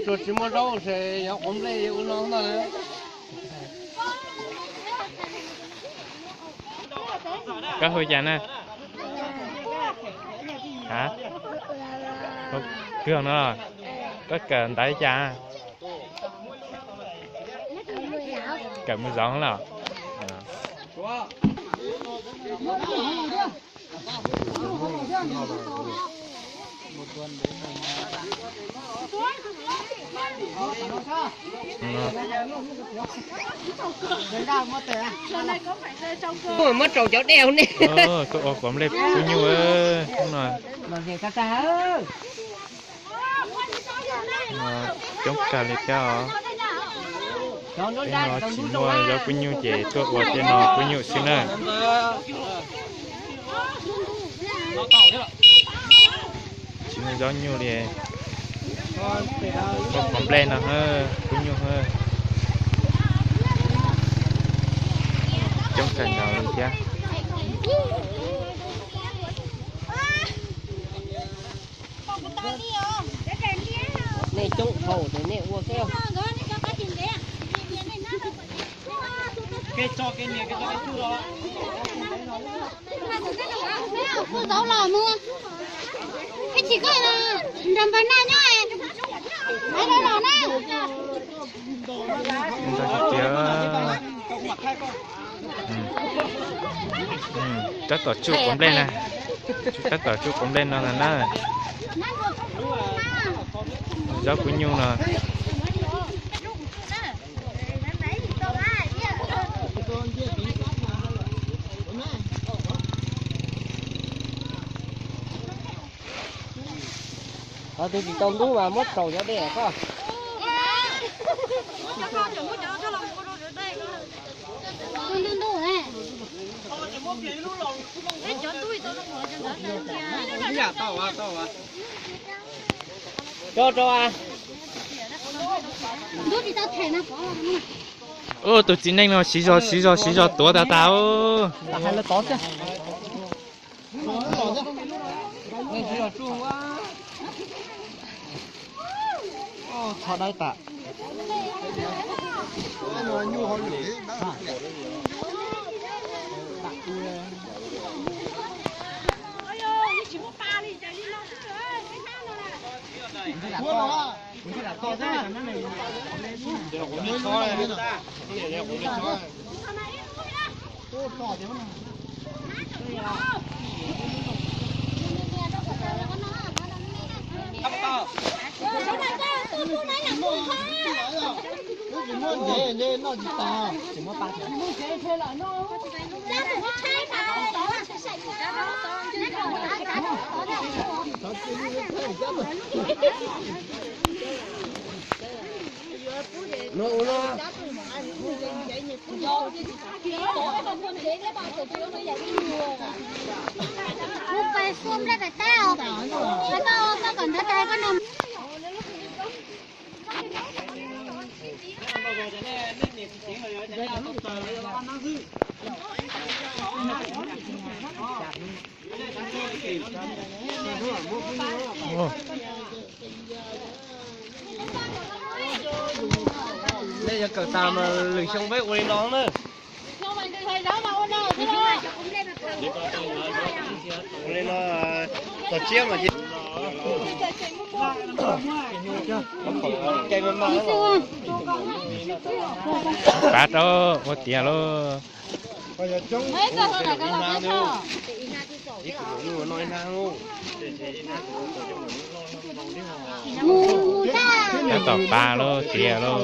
Tsuas tsis muaj zaub ces yuav quav nplej ua no ntag. Koj hu cas na? Hab, kawg no, koj kawm ntawv cas? Kawm mus zov los? Muab rau cov dej ne. Tuaj ua quav nplej pub nyuj no. Coob kawg li thiab os. Tej no tsis muaj zaub pub nyuj ces tuaj ua tej no pub nyuj xwb na. Tsis muaj zaub nyuj li. Ua quav nplej no pub nyuj. Coob kawg nkaus li thiab. Nej coob dhau ces nej ua xwb. Hu zaub los mus. Ib chim koj nrog npawg Naj nyob, npawg Naj los na. Tab tom tsuj quav nplej na, tab tom tsuj quav nplej no na. Zaub pub nyuj no. Qhov twg tsis tau ntub mas muab rau cov dej koj. Tau, tau. Tus txiv neej no siv zog siv zog siv zog tuav tas tas. Mus pais xua nplej pem teb os. Koj kom ntawd tas koj nrog. Nej yog kawm tas mas lwm xyoo peb ua li no na. Ua li no, txog tsiab mas ces. Pav rau ua tiav lauj. Tab tom pav lauj, tiav lauj.